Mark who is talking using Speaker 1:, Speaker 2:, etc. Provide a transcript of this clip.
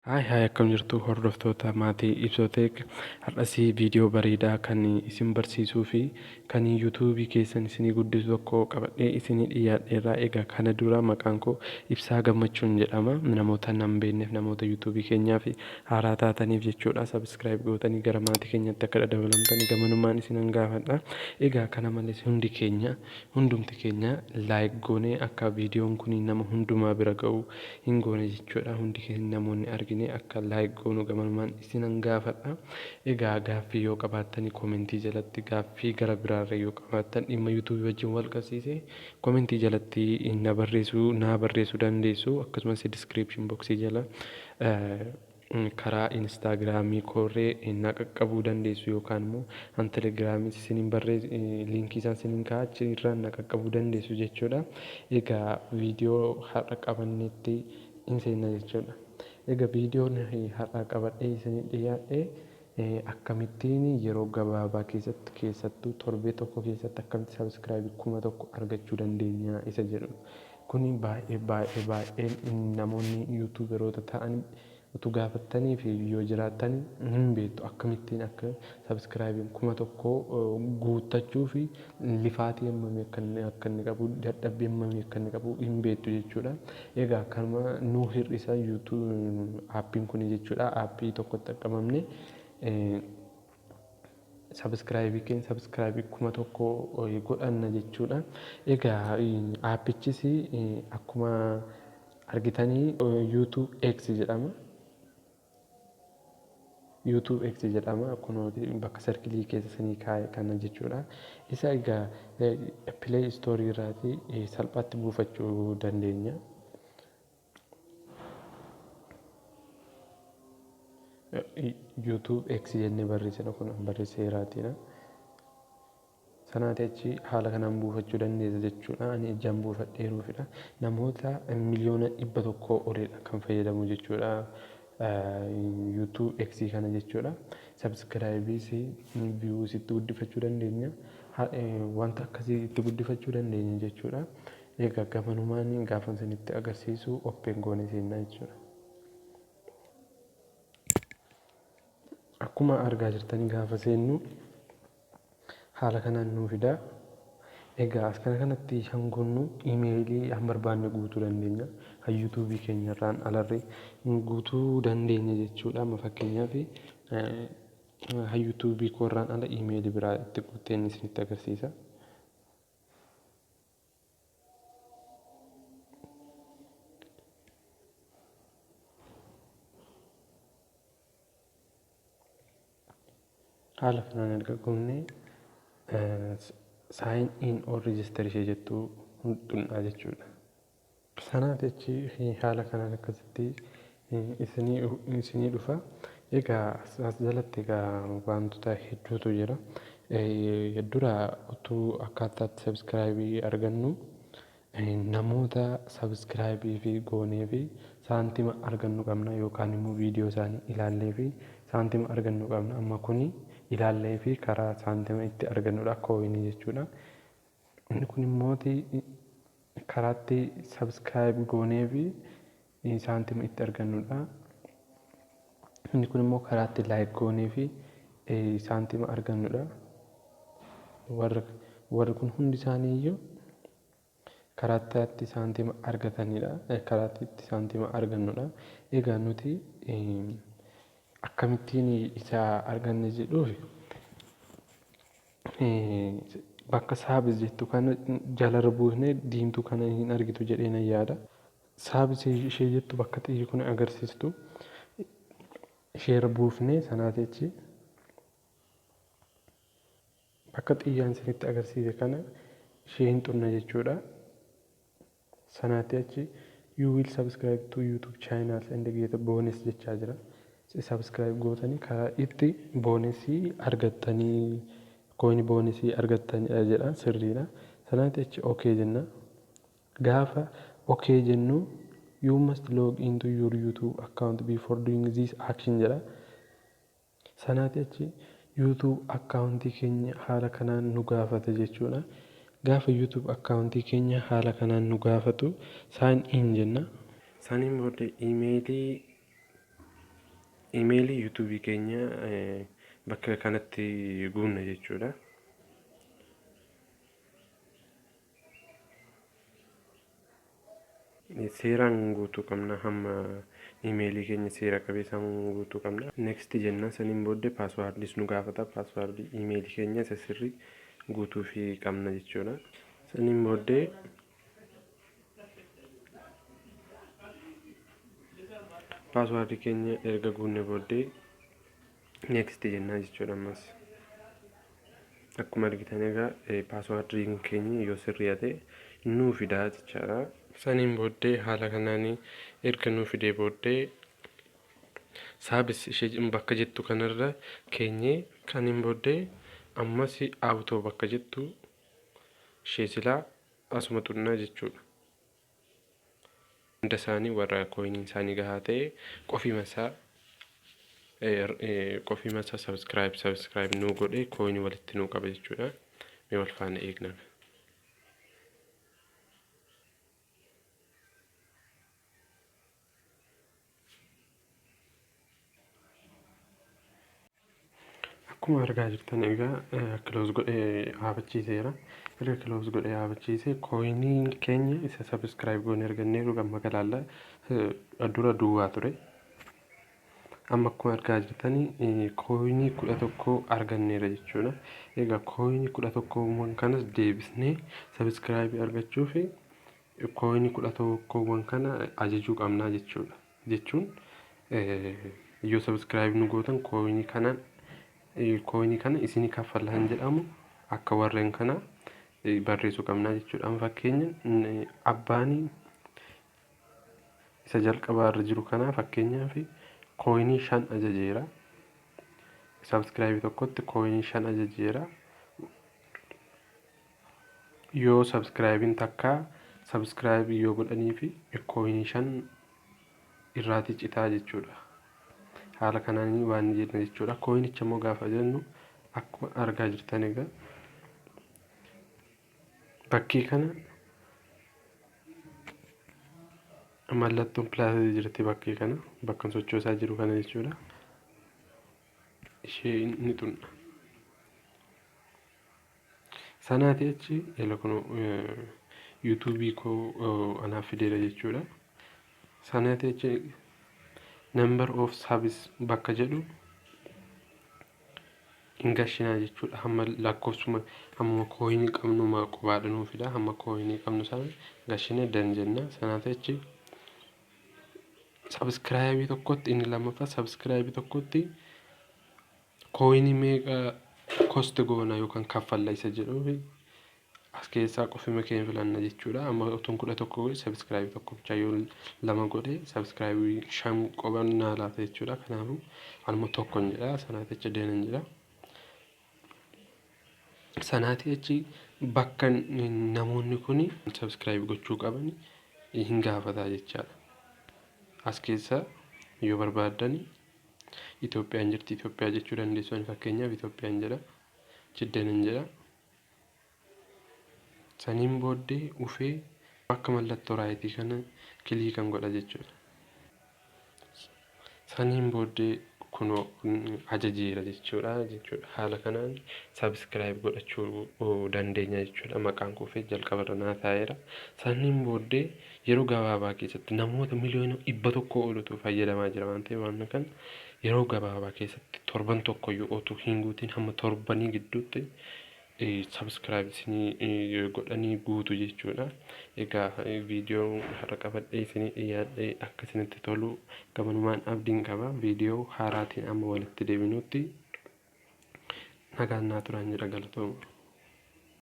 Speaker 1: Hi hi, akkam jirtu hordoftoota maatii Ibsooteek? Har'asii viidiyoo bareedaa kan isin barsiisuu fi kan YouTubeii keessan isinii guddisu tokko qabadhee isinii dhiyaadheerra. Egaa kana dura maqaan koo Ibsaa Gammachuun jedhama. Namoota nan beekneef, namoota YouTubeii keenyaa fi haaraa taataniif jechuudha. Subscribe gootanii gara maatii keenyatti akka dabalamtan gamanumaan isinan gaafadha. Egaa kana malees hundi keenya, hundumti keenya like goonee akka viidiyoon kun nama hundumaa bira ga'u hin goone jechuudha. Hundi keenya namoonni argine akka like goonu gamanumaan isinan gaafadha. Egaa gaaffii yoo qabaattani commentii jalatti, gaaffii gara biraarra yoo qabaattan dhimma YouTubeii wajjin wal qabsiise commentii jalatti na barreessuu naa barreessuu dandeessu. Akkasumas description boxii jala karaa Instagramii koorree na qaqqabuu dandeessu, yookaan immoo an Telegramiis isiniin barree linkii isaan isiniin kaa'aa, achi irraan na qaqqabuu dandeessu jechuudha. Egaa viidiyoo har'a qabannetti hin seenna jechuudha. Egaa viidiyoon har'a qabadhee isinii dhiyaadhe akkamittiin yeroo gabaabaa keessatti, keessattuu torbee tokko keessatti, akkamitti subscribeii 1000 argachuu dandeenya isa jedhu. Kuni baay'ee baay'ee baay'ee namoonni YouTuberoota ta'an utuu gaafattanii fi yoo jiraattan hin beektu, akkamittiin akka subscribeiin 1000 guuttachuu fi lifaatii hammamii akka inni qabu, dadhabbii hammamii akka inni qabu hin beektu jechuudha. Egaa kanuma nu hir'isa YouTube appiin kun jechuudha. Appii tokkotti qabamne subscribeii keenya subscribeii 1000 godhanna jechuudha. Egaa appichis akkuma argitanii YouTube X jedhama. YouTube X jedhama, kunooti bakka circleii keessa isinii kaa'e kana jechuudha. Isa egaa Play Store irraatii salphaatti buufachuu dandeenya. YouTube X jennee barreessina, kun barreesseeraatiidha. Sanaati achi haala kanaan buufachuu dandeessa jechuudha. Ani ijaan buufadheeruufidha. Namoota 100,000,000 olidha kan fayyadamu jechuudha. YouTube X kana jechuudha. Subscribeiis views itti guddifachuu dandeenya. Wanta akkasii itti guddifachuu dandeenya jechuudha. Egaa gamanumaan gaafa isinitti agarsiisu open goone seennaa jechuudha. Akkuma argaa jirtanii gaafa seennu haala kanaan nuu fida. Egaa as kana kanatti hangoonnu emailii han barbaanne guutuu dandeenya. Kan YouTubeii keenya irraan alarree guutuu dandeenya jechuudha. Amma fakkeenyaaf kan YouTubeii koo irraan ala emailii biraa itti guutteen isinitti agarsiisa. Haala kanaan erga guunnee sign in or register ishee jettu tuqnaa jechuudha. Sanaaf achi haala kanaan akkasitti isinii dhufa. Egaa as jalatti egaa wantoota hedduutu jira. Dura utuu akkaataatti subscribeii argannu, namoota subscribeii fi goonee fi saantima argannu qabna, yookaan immoo viidiyoo isaanii ilaallee fi saantima argannu qabna. Amma kuni ilaallee fi karaa saantima itti argannudha, coinii jechuudha. Inni kun immooti karaatti subscribe goonee fi saantima itti argannudha. Inni kun immoo karaatti like goonee fi saantima argannudha. Warri kun hundi isaanii iyyuu karaa itti saantima argatanidha. Karaa itti saantima argannudha. Egaa nuti akkamittiin isa arganna jedhuuf, bakka subs jettu kana jalarra buusnee diimtuu kana hin argitu jedhee nan yaada. Subs ishee jettu bakka xiyyi kun agarsiistu isheerra buufnee, sanaati achi bakka xiyyaan isinitti agarsiise kana ishee hin xunna jechuudha. Sanaatti achi "You will subscribe to YouTube channels and get a bonus" jechaa jira. Subscribe gootanii karaa itti bonusii argattanii, coinii bonusii argattanidha jedha, sirriidha. Sanaatti achi okay jenna. Gaafa okay jennu "You must log into your YouTube account before doing this action" jedha. Sanaati achi YouTube accountii keenya haala kanaan nu gaafata jechuudha. Gaafa YouTube accountii keenya haala kanaan nu gaafatu sign in jenna. Saniin booddee emailii Imeelii yuutuubii keenya bakka kanatti guunna jechuudha. Seeraan guutuu qabna, hamma imeelii keenya seera qabeessaan guutuu qabna. Next jenna. Saniin booddee paaswaardis nu gaafata. Paaswaardii imeelii keenya isa sirrii guutuufii qabna jechuudha. Saniin booddee paaswaardii keenya erga guunne booddee next jennaa jechuudha ammas. Akkuma argitan egaa paaswaardiin keenya yoo sirrii ta'e nuu fidaa jechaadha. Saniin booddee haala kanaan erga nuu fidee booddee subs ishee bakka jettu kanarra keenyee, kaniin booddee ammas auto bakka jettu ishee silaa asuma xunnaa jechuudha. Hunda isaanii warra kooyiniin isaanii gahaa ta'e qofima isaa subscribe nuu godhee kooyinii walitti nuu qaba jechuudha. Mee wal faana eegna. Akkuma argaa jirtan egaa close godhee dhaabachiiseera. Erga close godhee dhaabachiisee kooyinii keenya isa subscribe goone arganneeru. Gamma galaalla dura duwwaa ture. Amma akkuma argaa jirtanii kooyinii 11 arganneera jechuudha. Egaa kooyinii 11wwan kanas deebisnee subscribe argachuuf kooyinii 11wwan kana ajajuu qabnaa jechuudha. Jechuun yoo subscribe nu gootan kooyinii kana isinii kaffalla kan jedhamu akka warreen kana barreessuu qabnaa jechuudha. Amma fakkeenya abbaan isa jalqabaa irra jiru kana fakkeenyaaf kooyinii 5 ajajeera. Subscribe tokkotti kooyinii 5 ajajeera. Yoo subscribeiin takka subscribe yoo godhanii fi kooyinii 5 irraatii citaa jechuudha. Haala kanaan waan jenna jechuudha. Kooyinicha immoo gaafa jennu akkuma argaa jirtan egaa bakkee kana mallattoon plusii jirti, bakkee kana bakka sochoosaa jiru kana jechuudha. Ishee ni xunna. Sanaati achi ela kun yuutuubii koo anaaf fideera jechuudha. Sanaati achi number of subs bakka jedhu hin gashinaa jechuudha. Hamma lakkoofsuma hammuma kooyinii qabnu qobaadha nuu fida. Hamma kooyinii qabnu sana gashinee done jenna. Sanaati achi subscribe tokkotti, inni lammaffaa, subscribe tokkotti kooyinii meeqa cost goona yookaan kaffalla isa jedhuuf as keessaa qofima keenya filanna jechuudha. Amma utuun 11 godhe subscribe tokko bichaa, yoo lama godhe subscribe 5 qofa naa laata jechuudha. Kanaafuu anuma tokkon jedha. Sanaati achi done'n jedha. Sanaati achi bakka namoonni kun subscribe gochuu qaban hin gaafataa jechaadha. As keessa yoo barbaaddan Itoophiyaan jirti, Itoophiyaa jechuu dandeessu. Ani fakkeenyaaf Itoophiyaan jedha. Done'n jedha. Saniin booddee ufee bakka mallattoo rightii kana clickan godha jechuudha. Saniin booddee kunoo ajajeera jechuudha. Haala kanaan subscribe godhachuu dandeenya jechuudha. Maqaan kuufee jalqabarra naa taa'eera. Saniin booddee yeroo gabaabaa keessatti namoota miliyoona 100 olutu fayyadamaa jira waan ta'eef, waan kana yeroo gabaabaa keessatti torban tokko iyyuu otuu hin guutiin hamma torbanii gidduutti subscribe isinii godhanii guutu jechuudha. Egaa viidiyoo har'a qabadhee isinii dhiyaadhee akka isinitti tolu gamanumaan abdiin qaba. Viidiyoo haaraatiin amma walitti deebinutti nagaan naa turaan jedha, galatooma.